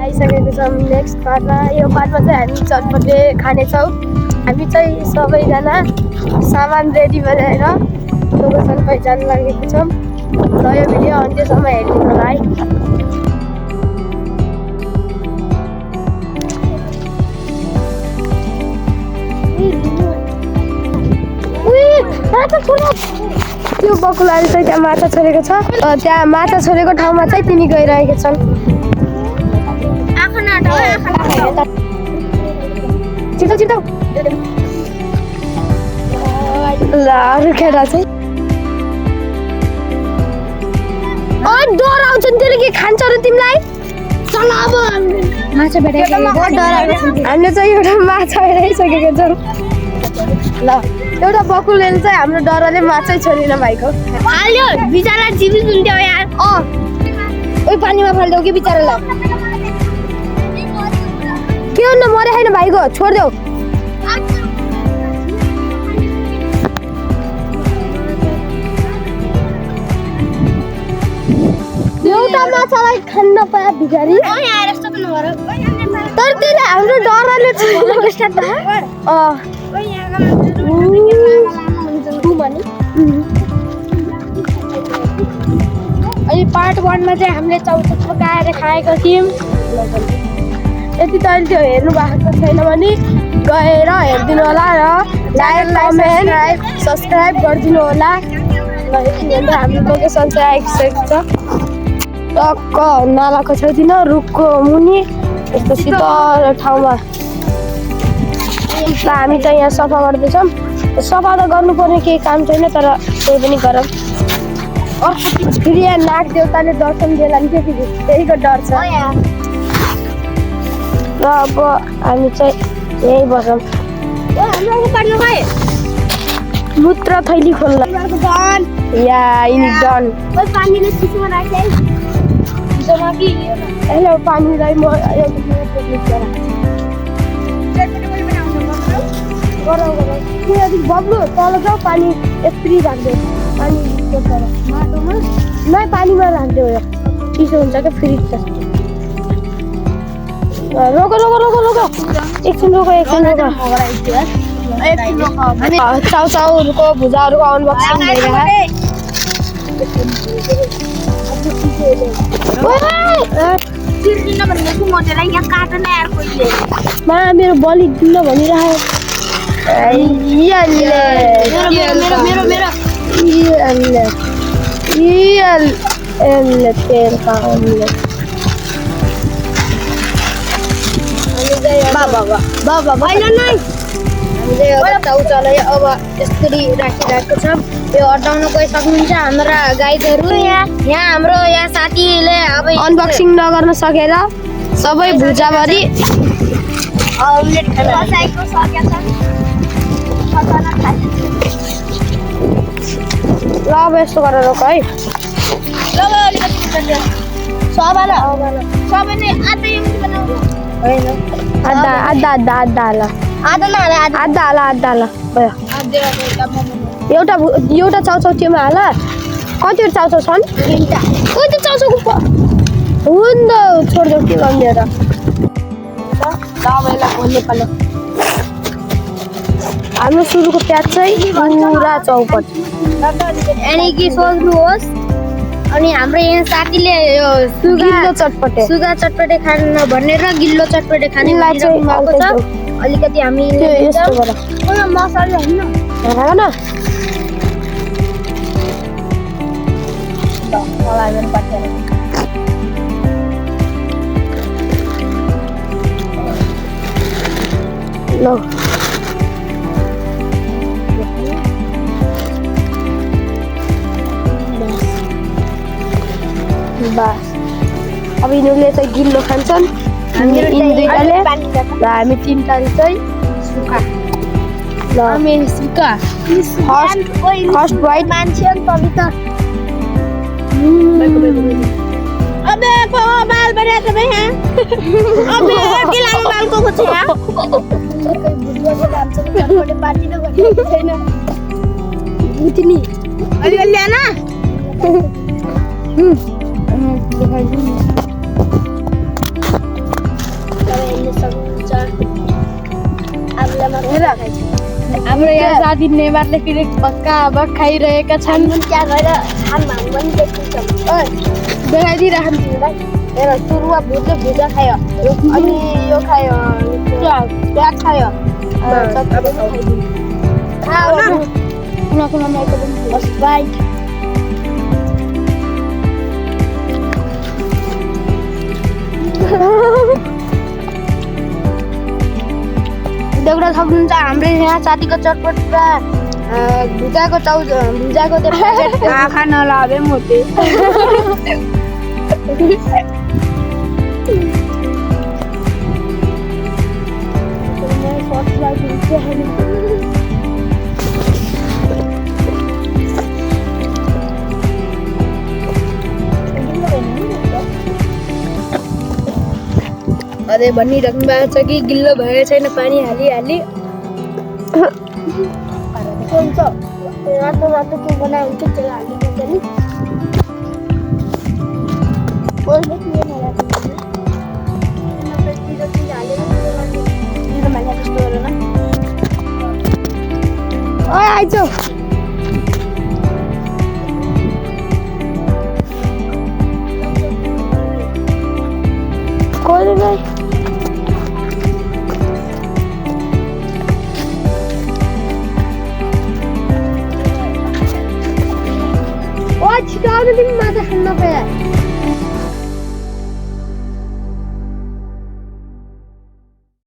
आइसकेको छौँ नेक्स्ट पार्टमा। यो पार्टमा चाहिँ हामी चटपटे खानेछौँ। हामी चाहिँ सबैजना सामान रेडी बनाएर लोकेसन पहिचान लागेको छौँ। र यो भिडियो अन्त्यसम्म हेरिदिनु होला है। त्यो बकुलाले चाहिँ त्यहाँ माछा छोडेको छ। त्यहाँ माछा छोडेको ठाउँमा चाहिँ तिनी गइरहेका छन्। छिटो छिटो ल अरू केटा चाहिँ डराउँछन् त्यसले के खान्छ र तिमीलाई? चल अब माछा भेटाइसकेको हामीले चाहिँ एउटा माछा भेटाइसकेको छौँ। ल एउटा बकुलले चाहिँ हाम्रो डरले माछै छोडेन भाइको। हाल्यो बिचरा जीवित हुन्थ्यो यार। ओइ पानीमा फाल्देऊ कि बिचरालाई। के हो न मरे छैन भाइको, छोडिदेऊ। एउटा माछालाई खान्न पाए भिखारी। तर त्यसले हाम्रो डरले छोडेको अनि पार्ट 1 मा चाहिँ हामीले चौचो पकाएर खाएका थियौँ। यदि तैँले त्यो हेर्नु भएको छैन भने गएर हेरिदिनु होला र लाइक कमेन्ट सब्सक्राइब गरिदिनु होला। ल यति भन्दा हाम्रो लोकेसन चाहिँ आइसकेको छ। टक्क नालाको छेउतिर रुखको मुनि यस्तो शीतल ठाउँमा। ल हामी चाहिँ यहाँ सफा गर्दैछौँ। सफा त गर्नुपर्ने केही काम छैन, तर त्यही पनि गरौँ। फेरि यहाँ नाग देउताले दर्शन दिएला नि त्यहीको डर छ। र अब हामी चाहिँ यहीँ बसौँ। मूत्र थैली खोल्ला या यिनी डन। हेलो पानीलाई म बब्लु तल जाऊ, पानी यत्री राख्दै पानी माटोमा नै पानीमा राख्दै हो। चिसो हुन्छ क्या फ्रिज जस्तो। रोको रोको रोको रोको एकछिन रोको एकछिन रोको। चाउचाउहरूको भुजाहरूको अनबक्सिङ मेरो बलि किन्न भनिरहेको। चाउचाउलाई अब यसरी राखिरहेको छ। यो हटाउन गइ सक्नुहुन्छ हाम्रा गाइडहरू। यहाँ हाम्रो यहाँ साथीले अब अनबक्सिङ नगर्न सकेर सबै भुजाभरि ल अब यस्तो गरेर रोक है। आधा आधा आधा आधा हाल एउटा चाउचाउ त्योमा हाल। कतिवटा चाउचाउ छन्? कति चाउचाउको हुन्छ छोडिदेऊ, के गर्ने र। हाम्रो सुरुको प्याज चाहिँ पुरा चौपट। अनि के सोच्नुहोस्। अनि हाम्रो यहाँ साथीले यो गिल्लो चटपटे चटपटे खान भनेर गिल्लो चटपटे खाने चाहिँ अलिकति हामी मसला होइन ल बस अब यिनीहरूले चाहिँ गिल्लो खान्छन्, यिनी दुईटाले र हामी तिनटाले चाहिँ सुक्खा। ल हामी सुक्खा फर्स्ट वाइट मान्छे अनि त अबे बाल बढा त भाइ यहाँ अबे के लामो बालको छ यहाँ बुढोले लान्छ चटपटे पार्टी न गर्ने छैन बुझ्नी अलि अलि ल्याना हाम्रो यहाँ साथी नेवारले फेरि पक्का अब खाइरहेका छन् त्यहाँ गएर छानमा पनि देखिन्छ देखाइदिइराखौँ तिमीलाई हेर सुरुवा भुजा खायो अनि यो खायो प्याज खायो कुना कुनामा एकदम बस बाइट देउरा सक्नुहुन्छ हाम्रो यहाँ साथीको चटपट पुरा भुजाको भुजाको त्यो प्याकेट आँखा नलाभे मोटे अझै भनिराख्नु भएको छ कि गिल्लो भएको छैन पानी हालिहाली रातो रातो के बनायो भने चाहिँ त्यसलाई हाल्नुपर्छ नि आइज कोही